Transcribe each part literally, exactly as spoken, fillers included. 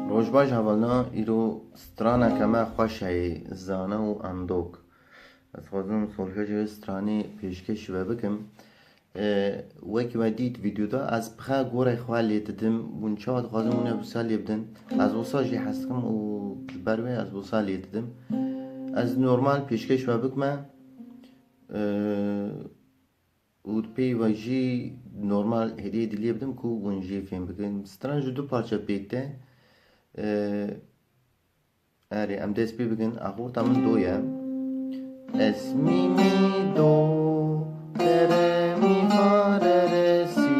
Roj baş hevalna, îro straneke me xweş heye, zana û endok. Ez xwazim solfeja stranê pêşkêş we bikim. Ee, wek we dît vîdyoda, ez bi xwe gorê xwe lê didim. Hûn çawa dixwazin hûn ê wisa lê bidin. Ez wisa jî hez dikim û li ber wê ez wisa lê didim. Ez normal pêşkêş we bikime. Ee, û pey ve jî normal hêdî hêdî lê bidim ku hûn jî fêm bikin. Stran ji du parça pêk te. Ee, Erê, em dest pê bikin. Axorta min do ye. Es, mi, mi, do, re, re, mi, fa, re, re, si,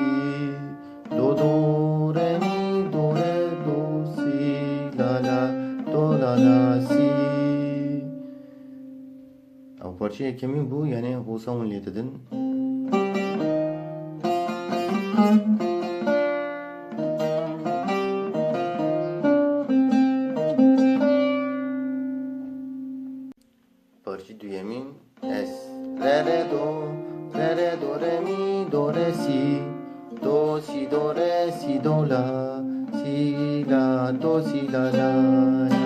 do, do, re, mi, do, re, do, si, la, la, do, la, la, si. Ew parçe yekemîn bû, yani hosa hûn lê didin. Parçe duyemîn, es. Re, re, do, re, re, do, re, mi, do, re, si, do, si, do, re, si, do, la, si, la, do, si, la, la.